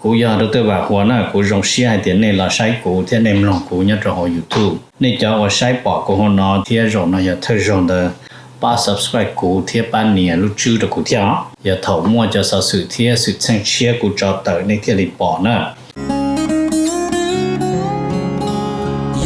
Kuv yog Dr. Vam Huas na, kuv zoo siab hais tias nej los saib kuv thiab nej mloog kuv nyob rau hauv YouTube. Nej cov uas saib pom kuv hauv no thiab zaum no yog thawj zaug ntawd, pab subscribe kuv thiab pab nias lub tswb rau kuv thiab os. Yog thaum muaj cov xov xwm thiab xwm txheej tshiab kuv tso tawm nej thiaj li pom na.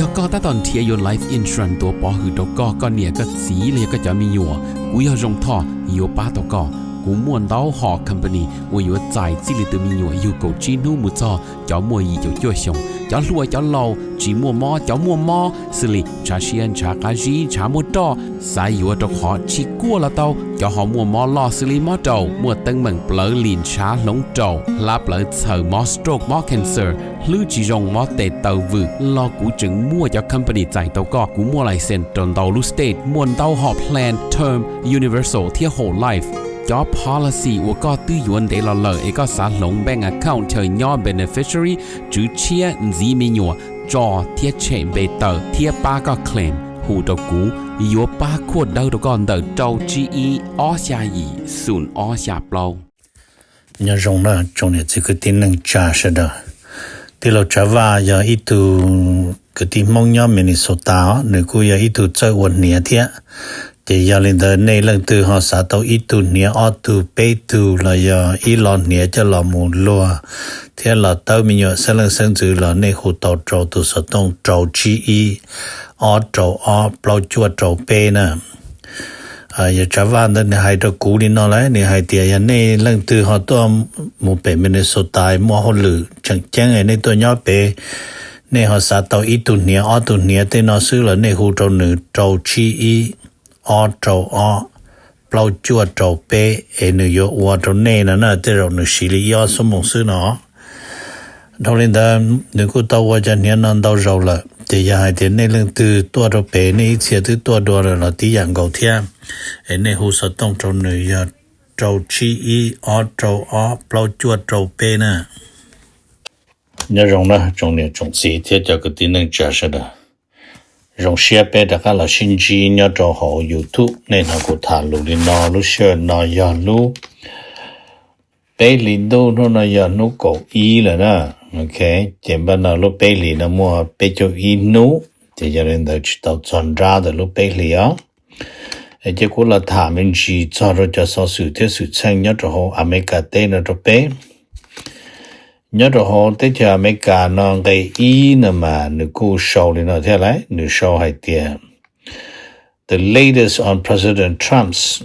Yog koj tab tom nrhiav yuav life insurance tuav pov hwm rau koj, koj niam koj txiv los yog koj cov me nyuam, kuv yog Zoo Thoj yuav pab tau koj. Kuv muaj ntau hom company uas yuav txais txij li tus me nyuam yug kaum tsib hnub mus txog cov muaj yim caum cuaj xyoos, cov hluas cov laus, tsis muaj mob cov muaj mob, xws li ntshav siab ntshav qab zib ntshav muaj roj, xav yuav rau qhov tsis kuaj los tau, cov ho muaj mob loj xws li mob raum, muaj teeb meem plawv lim ntshav hloov raum, hlab plawv txhaws, mob stroke mob cancer, hlwb tsis zoo mob tes taw vwm los kuv tseem muaj cov company txais tau koj. Kuv muaj license rau ntau lub state, muaj ntau hom plan term, universal thiab whole life. Cov policy uas koj twb yuav ntev los lawm es koj xav hloov bank account chaw nyob beneficiary, tswv tshiab, ntxiv me nyuam, tso thiab tshem npe tawm thiab pab koj claim, hu rau kuv, yuav pab khuaj dawb rau koj ntawm rau tsib ib ob xya yim xoom ob xya plaub. Nyob zoo na tsoom niam txiv kwv tij neej tsa sawv daws. Tij laug Tsav Vaj yog ib tug kwv tij Hmoob nyob Minnesota os, nws kuj yog ib tug txawj ua hniav thiab. Ces yog li ntawd nej leej twg ho xav tau ib tug hniav ob tug peb tug los yog ib lo hniav coj los mus luag thiab los tawb me nyuam xeeb leej xeeb ntxwv los nej hu tau rau tus xov tooj rau tsib ib ob rau ob plaub cuaj rau peb na. Yawg Tsav Vaj ntawd nws hais rau kuv li no lawm, nws hais tias yog nej leej twg ho tuaj mus pem Minnesota muaj hauj lwm tseem ceeb nej tuaj nyob pem, nej ho xav tau ib tug hniav ob tug hniav tej no xwb los nej hu rau nws rau tsib ib ob rau ob plaub cuaj rau peb es nws yuav ua rau nej no na, tej zaum nws siv li ib ob xuab moos xwb no. Dhau li ntawd nws kuj tau ua cov hniav no ntau zaus lawm, ces yog hais tias nej leej twg tuaj rau pem nej ib txhia twb tuaj dua lawm los tib yam nkaus thiab, es nej hu xov tooj rau nws yog rau tsib ib ob rau ob plaub cuaj rau peb na. Nyob zoo na tsoom niam tsoom txiv thiab cov kwv tij neej tsa sawv daws. Zoo siab peb rov qab los sib ntsib nyob rau hauv YouTube. Nej hnov kuv tham lus li no, lub sij hawm no yog lub peb hlis ntuj, hnub no yog hnub kaum ib lawm na. Ok, ces npaj no lub peb hlis no muaj peb caug ib hnub, ces yog li ntawd tsis tau txog nrab ntawm lub peb hlis os. Es cia kuv los tham me ntsis txog rau cov xov xwm thiab xwm txheej nyob rau hauv Amelikas teb no rau peb. Nyob rau hauv teb chaws Amelikas no nqe ib no mas nws kuj sau li no thiab lauj, nws sau hais tias the latest on President Trump's,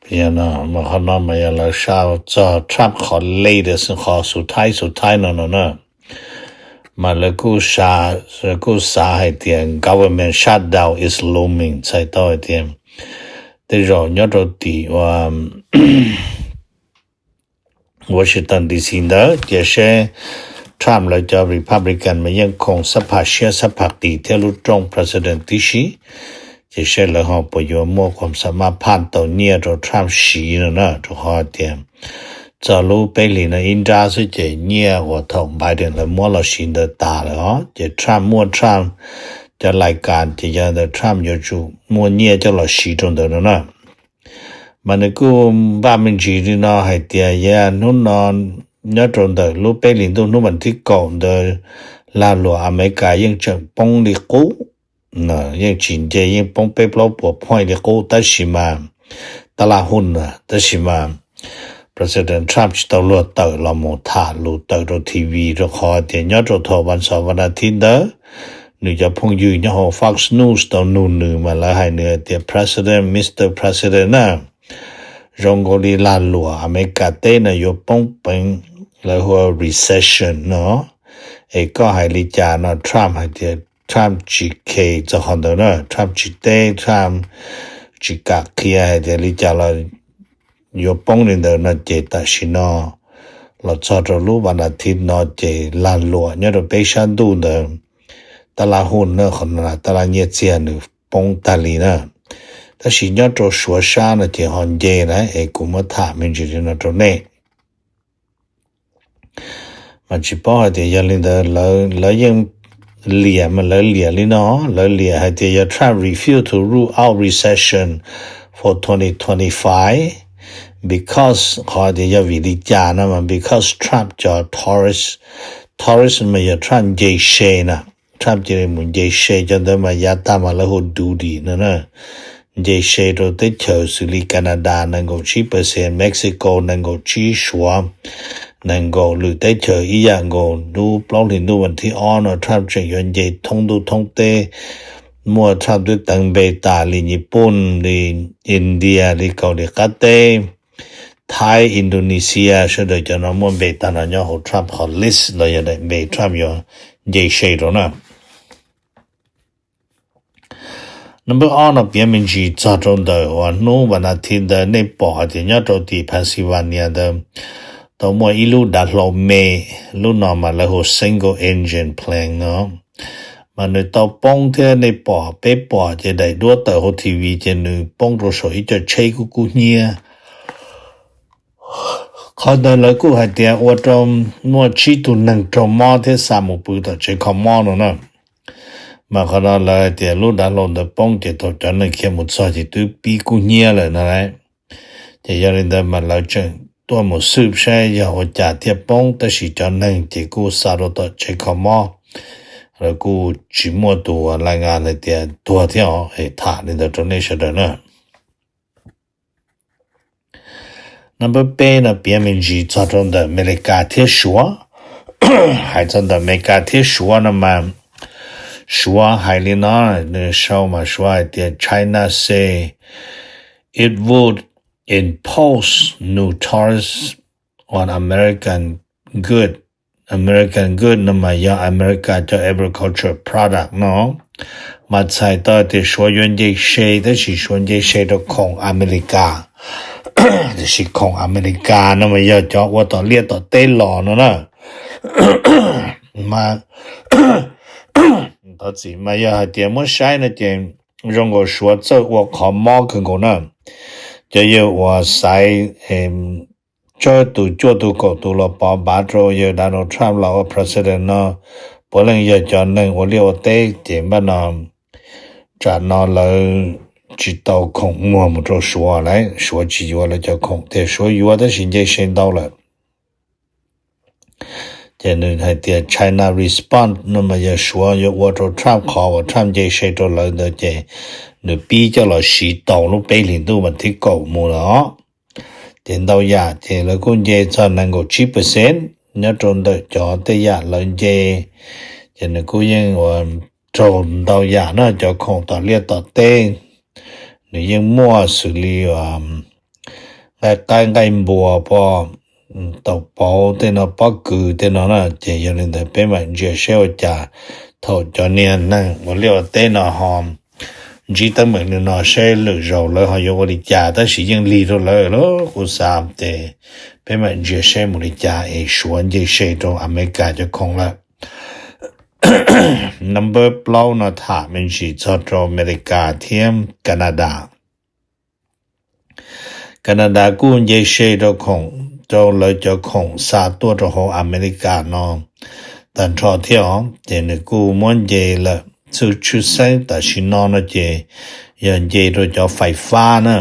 qhov no mas yog lawv sau txog Trump qhov latest, qhov xub thawj xub thawj no no na, mas lawv kuj xav hais tias government shutdown is looming, txhais tau hais tias tej zaum nyob rau tim ua Washington D C ntawd ces seb Trump lawv cov Republican mas yeej khoom sab phaj siab sab phaj qis thiab lub rooj president tib si, ces seb lawv ho puas yuav muaj khoom xa maj phaj tau nyiaj rau Trump siv no na, rau qhov tias txog lub peb hlis no ib nrab xwb ces nyiaj uas thaum Biden lawv muab los siv ntawd tas lawm os, ces Trump muaj Trump cov lais kas ces yog ntawd Trump yuav tsum muaj nyiaj coj los siv rau ntawd no na. Mas nws kuj npaj me ntsis li no hais tias yog hnub no nyob rau ntawm lub peb hlis ntuj hnub vas thib kaum ntawd lag luam Amelikas yeej tseem poob li qub, yeej tsis nce yeej poob peb plaub puas point li qub, tab sis mas tab laj huj na, tab sis mas President Trump tsis tau luag tawm los mus tham lus tawm rau T V rau qhov tias nyob rau thaum vas xov vas thib ntawd nws cov phooj ywg nyob hauv Fox News tau nug nws mas lawv hais nws tias President, Mister President na, zoo nkaus li lag luam Amelikas teb no yuav poob peev, lawv hu ua recession no, es koj hais li cas no? Trump hais tias Trump tsis khes txog qhov ntawd na, Trump tsis teb, Trump tsis kam qhia hais tias li cas los yuav poob li ntawd no ces tam sim no los txog rau lub vas thib no ces lag luam nyob rau peb sab ntuj ntawd tab laj huj na, qhov no tab laj nyiaj txiag nws poob tag li na. Tab sis nyob rau Suav sab no ces ho nce na, es kuv muab tham me ntsis li no rau nej. Mas tsis paub hais tias yog li ntawd lawv yeej liam mas lawv liam li no, lawv liam hais tias yog Trump refuse to rule out recession for twenty twenty-five, because qhov tias yog vim li cas no mas because Trump cov tourist, tourist mas yog Trump nce se na. Trump cia li mus nce se cov ntawd mas yav tag mas lawv hu duty no na. Nce se rau teb chaws xws li Canada nees nkaum tsib percent, Mexico nees nkaum tsib, Suav nees nkaum, lwm teb chaws ib yam nkaus. Lub plaub hlis ntuj vas thib ob no Trump tseem yuav nce thoob ntuj thoob teb. Muaj Trump twb teev npe tas li Nyij Pooj, li India, li Kaus Lim Qab Teb, Thaib, Indonesia, sawv daws cov no muaj npe tag no nyob hauv Trump qhov list los yog daim npe Trump yuav nce se rau na. Number ob no piav me ntsis txog rau ntawm uas hnub vas nas thi ntawd nej pom hais tias nyob rau tim Pennsylvania ntawd tau muaj ib lub dav hlau me, lub no mas lawv hu single engine plane no, mas nws tau poob thiab nej pom, peb pom ces daim duab tawm hauv T V ces nws poob rau saum ib co tsheb kub kub hnyiab. Qhov ntawd lawv kuj hais tias ua rau muaj tsib tug neeg raug mob thiab xa mus pw tom tsev kho mob no na. Mas qhov no lawv hais tias lub dav hlau ntawd poob ces thaum cov neeg khiav mus txog ces twb pib kub hnyiab lawm no lauj. Ces yog li ntawd mas lawv tseem tuaj mus xwb saib yog ua cas thiaj poob, tab sis cov neeg ces kuj xa rau tom tsev kho mob. Lawv kuj tsis muaj tus lais ngas hais tias tuag thiab os, es tham li ntawd rau nej sawv daws na. Number peb no piav me ntsis txog rau ntawm Amelikas thiab Suav. Hais txog ntawm Amelikas thiab Suav no mas Suav hais li no, nws sau mas Suav hais tias China say it would impose new tariffs on American good, American good no mas yog America cov agriculture product no. Mas txhais tau tias Suav yuav nce se, tab sis Suav nce se rau khoom Amelikas. Tiam sis khoom Amelikas no mas yog cov ua tom liaj tom teb los no na. Mas thov txim, mas yog hais tias muab saib no ces zoo nkaus Suav txawj ua qhov mob kawg nkaus na. Cov yawg uas xaiv tsawg tus, cuaj tus, kaum tus los pov npav rau yawg Donald Trump los ua president no, puav leej yog cov neeg ua liaj ua teb, ces npaj no tsam no lawv tsis tau khoom muag mus rau Suav lauj, Suav tsis yuav lawv cov khoom, tias Suav yuav tab sis nce se ntau lawm. Ces nws hais tias China response no mas yog Suav yuav ua rau Trump qhov uas Trump nce se rau lawv ntawd, ces nws pib coj los siv tau lub peb hlis ntuj vas thib kaum mus lawm os. Ces ntau yam ces lawv kuj nce txog nees nkaum tsib percent nyob rau ntawm cov tej yam lawv nce. Ces nws kuj yeej ua raug ntau yam na, cov khoom tom liaj tom teb nws yeej muaj xws li nqaij qaib nqaij npua, pob, tau pauv tej no, pob kws tej no na. Ces yog li ntawd peb mam ntsia seb ua cas thaum cov niag neeg ua liaj ua teb no ho ntsib teeb meem li no seb lwm zaus lawv ho yuav ua li cas, tab sis yeej lig rau lawv lawm kuv xav ces peb mam ntsia seb mus li cas es Suav nce se rau Amelikas cov khoom lawm. Number plaub no tham me ntsis txog rau Amelikas thiab Canada. Canada kuj nce se rau khoom, rau lawv cov khoom xa tuaj rau hauv Amelikas no tag nrho thiab os, ces nws kuj muab nce lawm. Txhwj tshwj xeeb tam sim no no ces yog nce rau cov fais fab na.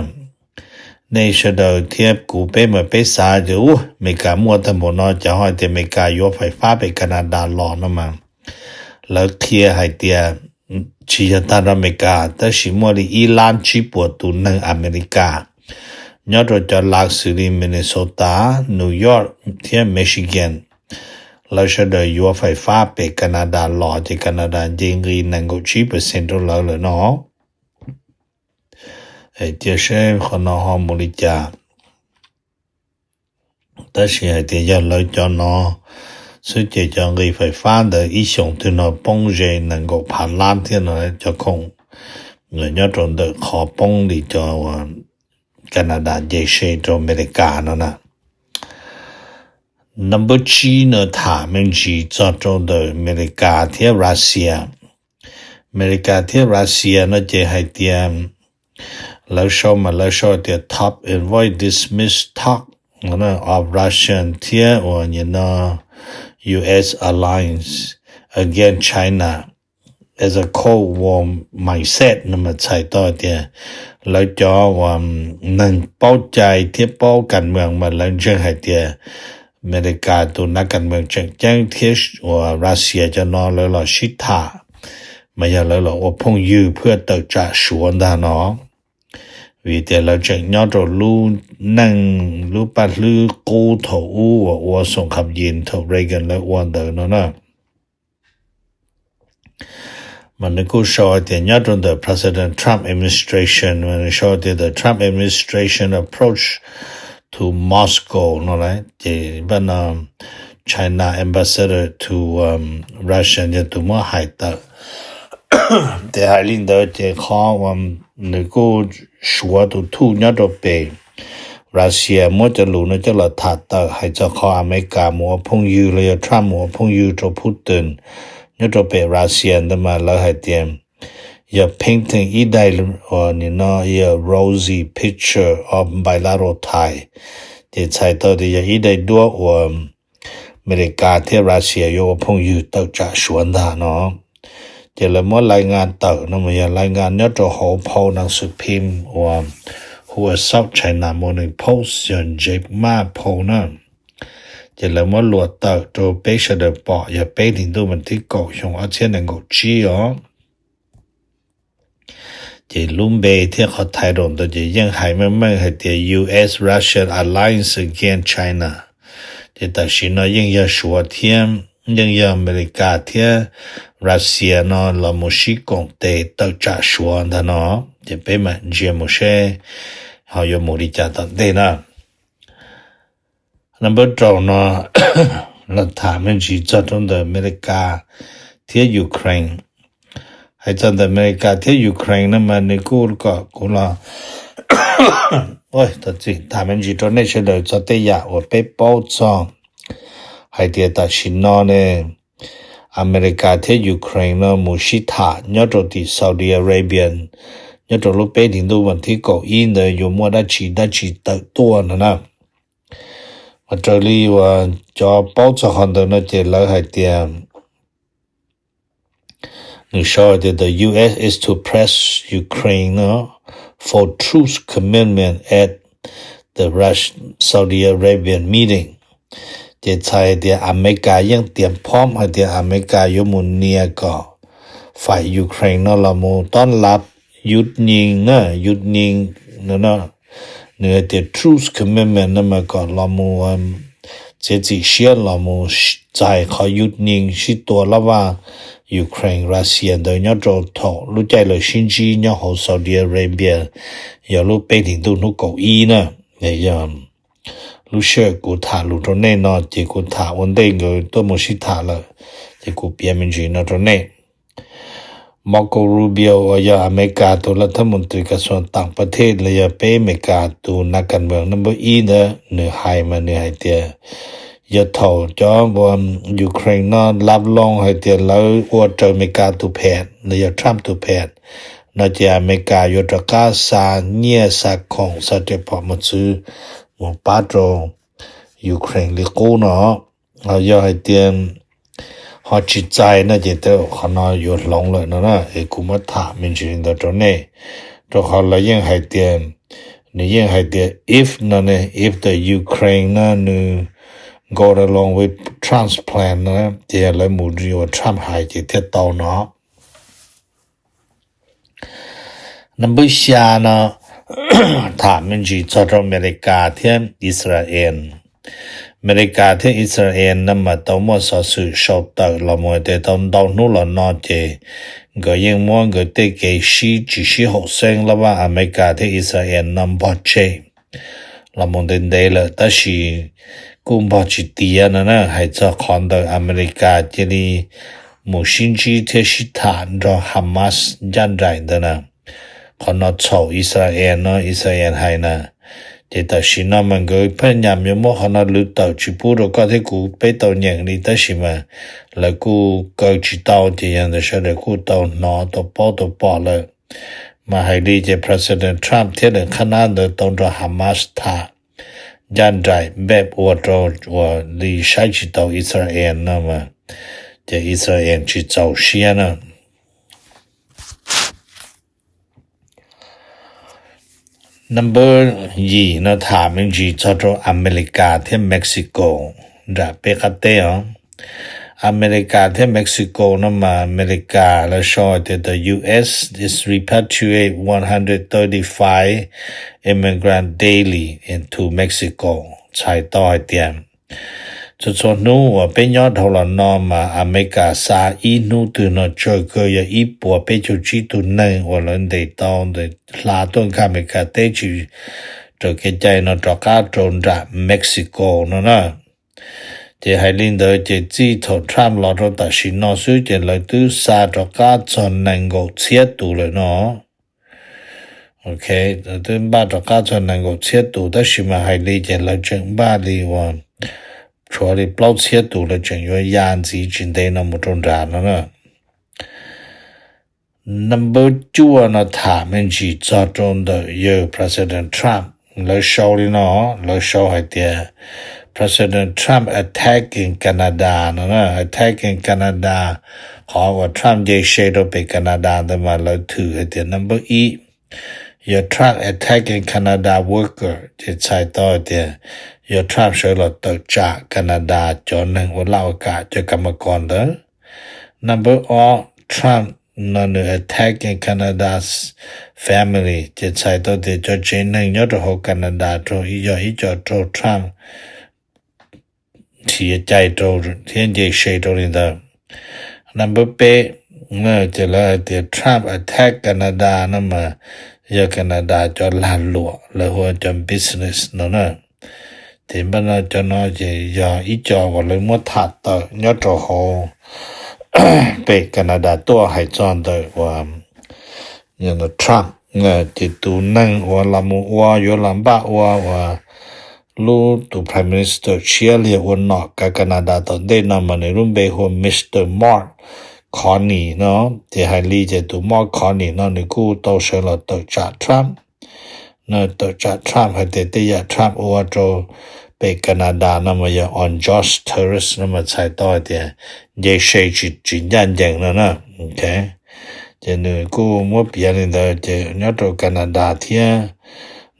Nej sawv daws thiab kuv peb mas peb xav tias ub, Amelikas muaj tag npaum no, cas ho tias Amelikas yuav fais fab pem Canada los no mas, lawv qhia hais tias tsis yog tag nrho Amelikas, tab sis muaj li ib lab tsib puas tus neeg Amelikas nyob rau cov lav xws li Minnesota, New York thiab Michigan, lawv sawv daws yuav fais fab pem Canada los, ces Canada nce nqi nees nkaum tsib percent rau lawv lawm no. Cia seb qhov no ho mus li cas. Tab sis hais tias yog lawv cov no xwb ces cov nqi fais fab ntawd ib xyoos twg no poob ze nees nkaum phav lab thiab no, cov khoom nyob rau ntawm qhov poob li cov Canada nce se rau Amelikas no na. Number tsib no tham me ntsis txog rau ntawm Amelikas thiab Russia. Amelikas thiab Russia no ces hais tias lawv sau mas lawv sau tias top avoid dismiss talk of Russian thiab uas nim no U S alliance against China as a Cold War mindset no mas txhais tau tias lawv cov uas neeg paub cai thiab paub kas mees mas lawv ntseeg hais tias Amelikas tus nab kas mees tseem ceeb thiab uas Russia cov no lawv los sib tham, mas yog lawv los ua phooj ywg phwj tawm tsam Suav ntag no. Vim tias lawv tseem nyob rau lub neej lub paj hlwb qub thaum ub uas ua xoom kham yis thaum Reagan lawv ua ntawd no na. Mas nws kuj sau hais tias nyob rau ntawm President Trump administration, nws sau tias the Trump administration approach to Moscow no las, ces npaj no China ambassador to Russia yog tus muab hais tawm. Ces hais li ntawd ces qhov uas nws kuj suav tus thuj nyob rau pem Russia muab cov lus no coj los tham tawm hais txog qhov Amelikas mus ua phooj ywg los yog Trump mus ua phooj ywg rau Putin nyob rau pem Russia ntawd mas lawv hais tias yog painting ib daim uas nim no yog rosy picture of bilateral ties, ces txhais tau tias yog ib daim duab uas Amelikas thiab Russia yuav ua phooj ywg tawm tsam Suav ntag no. Ces lawv muab lais ngas tawm no mas yog lais ngas nyob rau hauv phau nas xus phim uas Who Assaulted China Morning Post yog Jack Ma phau na. Ces lawv muab luam tawm rau peb sawv daws pom yog peb hlis ntuj mas thib kaum xyoo ob txhiab nees nkaum tsib os. Ces lub npe thiab qhov title ntawd ces yeej hais meej meej hais tias U S Russian alliance against China. Ces tam sim no yeej yog Suav thiab yeej yog Amelikas thiab Russia no los mus sib koom tes tawm tsam Suav ntag no. Ces peb mam ntsia mus seb ho yuav mus li cas tom ntej na. Nab npawb rau no los tham me ntsis txog rau ntawm Amelikas thiab Ukraine. Hais txog ntawm Amelikas thiab Ukraine no mas nws kuj kom kuv los tham me ntsis rau nej sawv daws txog tej yam uas peb paub txog hais tias tam sim no ne Amelikas thiab Ukraine no mus sib tham nyob rau tim Saudi Arabia nyob rau lub peb hlis ntuj vas thib kaum ib ntawd yuav muaj dab tsi dab tsi tawm tuaj no na. Mas raws li uas cov paub txog qhov ntawd no ces lawv hais tias, nws sau tias the U S is to press Ukraine no for truce commitment at the Russia Saudi Arabia meeting. Ces txhais tias Amelikas yeej tias phom hais tias Amelikas yuav mus nias kom faim Ukraine no los mus tob lab yud nyees na, yud nyees no. Nws hais tias truce commitment no mas kom los mus txiav txim siab los mus txais qhov yud nyees sib tua lab vaj Ukraine Russia ntawd nyob rau thaum lub caij lawv sib ntsib nyob hauv Saudi Arabia yog lub peb hlis ntuj hnub kaum ib na. Yog lub sij hawm kuv tham lus rau nej no ces kuv tham ua ntej nkawd tuaj mus sib tham lawm, ces kuv piav me ntsis no rau nej. Marco Rubio uas yog Amelikas tus laj thab mus tris kas xuas tam pa thej los yog peb Amelikas tus nas kas mees nab npawb ib ntawd nws hais mas nws hais tias yog thaum cov Ukraine no lab loo hais tias lawv ua raws Amelikas tus phem los yog Trump tus phem no ces Amelikas yuav rov qab xa nyiaj xa khoom xa riam phom mus txwv mus pab rau Ukraine li qub no. Yog hais tias ho tsis txais no ces qhov no yuav hloov lawm no na. Es kuv muab tham me ntsis li ntawd rau nej, rau qhov lawv yeej hais tias, nws yeej hais tias if no ne, if the Ukraine no nws go along with Trump's plan no ces yog lawv mus li uas Trump hais ces thiaj tau no. Nab npawb xya no tham me ntsis txog rau Amelikas thiab Israel. Amelikas thiab Israel no mas tau muaj xov xwm sau tawm los mus tias tau ntau hnub los no ces nkawd yeej muab nkawd tej kev sib tsis sib haum xeeb lab vaj Amelikas thiab Israel no npog tseg los mus ntev ntev lawm, tab sis kuj npog tsis tiav no na. Hais txog qhov ntawm Amelikas cia li mus sib ntsib thiab sib tham nrog Hamas ncaj nraim ntawd na, qhov no txhaum Israel no, Israel hais na. Ces tam sim no mas nkawd phaj nyam yuav muab qhov no lwv tawm tsis pub rau koj thiab kuv peb tau nyeem li, tab sis mas lawv kuj kaw tsis tau, ces yog ntawd sawv daws kuj tau hnov tau paub tau pom lawm. Mas hais li ces President Trump thiab lawv qhab nab ntawd tau nrog Hamas tham ncaj nraim npej ua rau uas li saib tsis taus Israel no mas, ces Israel tsis txaus siab na. Number yim no tham me ntsis txog rau Amelikas thiab Mexico nram peb qab teb os. Amelikas thiab Mexico no mas Amelikas lawv sau hais tias the U S is repatriate one hundred thirty-five immigrant daily into Mexico, txhais tau hais tias txhua txhua hnub uas peb nyob dhau los no mas Amelikas xa ib hnub twg no tsawg kawg yog ib puas peb caug tsib tug neeg uas lawv ntes tau ntawm hla tuaj nkag Amelikas teb tsis raws kev cai no rov qab rau nram Mexico no na. Ces hais li ntawd ces txij thaum Trump los rau tam sim no xwb ces lawv twb xa rov qab txog nees nkaum txhiab tus lawm no. Ok, twb npaj rov qab txog nees nkaum txhiab tus tab sis mas hais li ces lawv tseem npaj li uas tshuav li plaub txhiab tus lawv tseem yuav ya ntxiv tsis ntev no mus rau nrad no na. Number cuaj no tham me ntsis txog rau ntawm yawg President Trump. Lawv sau li no, lawv sau hais tias President Trump attacking Canada no na, attacking Canada. Qhov uas Trump nce se rau pem Canada ntawd mas lawv thwm hais tias number ib, yog Trump attacking Canada worker, ces txhais tau hais tias yog Trump sawv los tawm tsam Canada cov neeg ua laj ua kam, cov kam mas kos ntawd. Number ob, Trump no nws attacking Canada's family, ces txhais tau tias cov tsev neeg nyob rau hauv Canada rau yog ib co raug Trump nrhiav cai rau thiab nce se rau li ntawd. Number peb, ces lawv hais tias Trump attack Canada no mas yog Canada cov lag luam, lawv hu cov business no na. Ces npaj no cov no ces yog ib co uas lawv muab tham tawm nyob rau hauv pem Canada tuaj hais txog ntawm uas Trump, ces tus neeg uas los mus ua, yuav los npaj ua uas lub tus Prime Minister tshiab liag ua nom kav Canada tom ntej no mas nws lub npe hu ua Mr Mark Carney no. Ces hais li ces tus Mark Carney no nws kuj tau sawv los tawm tsam Trump. Tawm tsam Trump hais tias tej yam Trump ua rau pem Canada no mas yog unjust tariffs no mas txhais tau hais tias nce se tsis ncaj ncees no na. Ces nws kuj muab piav li ntawd ces nyob rau Canada thiab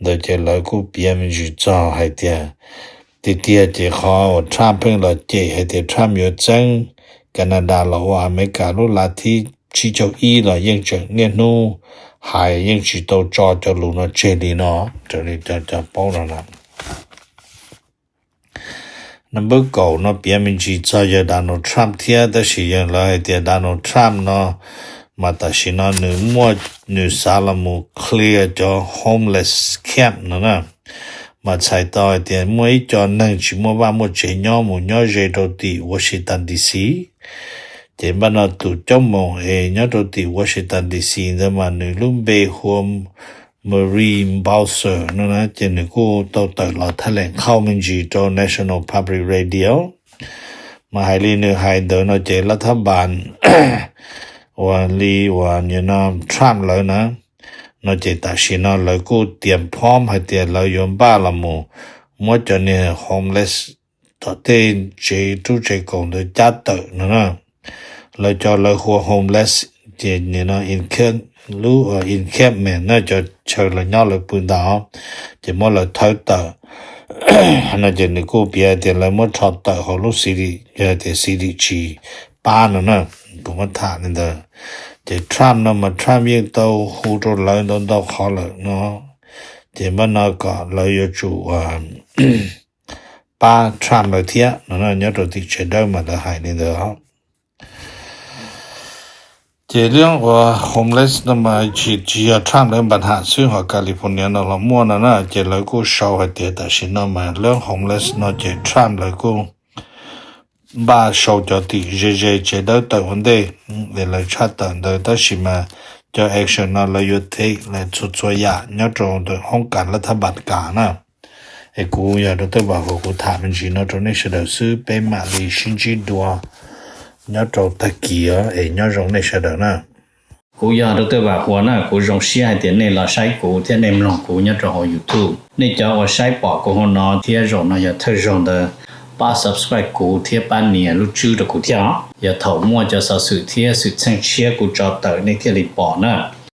ntawd ces lawv kuj piav me ntsis txog hais tias tiag tiag ces qhov uas Trump pheej los cem hais tias Trump yuav txeeb Canada los ua Amelikas lub lav thib tsib caug ib los yeej tseem niaj hnub hais yeej tsis tau tso cov lus no tseg li no, raws li cov cov paub no na. Number kaum no piav me ntsis txog yawg Donald Trump thiab tab sis yog lawv hais tias Donald Trump no mas tam sim no nws muaj, nws xav los mus clear cov homeless camp no na. Mas txhais tau hais tias muaj ib co neeg tsis muaj vaj muaj tsev nyob mus nyob ze rau tim Washington D C. Ces npaj no tus coob moos es nyob rau tim Washington D C ntawd mas nws lub npe hu ua Muriel Bowser no na, ces nws kuj tau tawm los tha leem qhauj me ntsis rau National Public Radio. Mas hais li nws hais ntawd no ces lab thab npas uas li uas Trump lawv na, no ces tam sim no lawv kuj tias phom hais tias lawv yuav npaj los mus muab cov niag homeless tom tej tsev rub tsev kaum ntawd cab tawm no na. Lawv cov lawv hu ua homeless ces no lub encampment na, cov chaw lawv nyob lawv pw ntawd, ces muab lawv thawb tawm no ces nws kuj piav tias lawv muab rho tawm hauv lub city, yog tias city tsis pab no na. Kuv muab tham li ntawd. Ces Trump no mas Trump yeej tau hu rau lawv ntau ntau qhov lawm no, ces npaj no kom lawv yuav tsum pab Trump lawv thiab no, nyob rau tim tsev dawb mas lawv hais li ntawd. Ces lub uas homeless no mas tsis, tsis yog Trump lawv npa ham xwb, ho California no los muaj no na, ces lawv kuj sau hais tias tam sim no mas lub homeless no ces Trump lawv kuj npaj sau cov tim ze ze tsev dawb tawm ua ntej es lawv tshaj tawm ntawd, tab sis mas cov action no lawv yuav take lawv txhua txhua yam nyob rau ntawm hoob kas lab thab npas kas na. Es kuv yog Dr. Vam Huas, kuv tham me ntsis no rau nej sawv daws xwb, peb mam li sib ntsib dua nyob rau tag kis os, es nyob zoo nej sawv daws na. Kuv yog Dr. Vam Huas na, kuv zoo siab hais tias nej los saib kuv thiab nej mloog kuv nyob rau hauv YouTube. Nej cov uas saib pom kuv hauv no thiab zaum no yog thawj zaug ntawd, pab subscribe kuv thiab pab nias lub tswb rau kuv thiab os. Yog thaum muaj cov xov xwm thiab xwm txheej tshiab kuv tso tawm nej thiaj li pom na.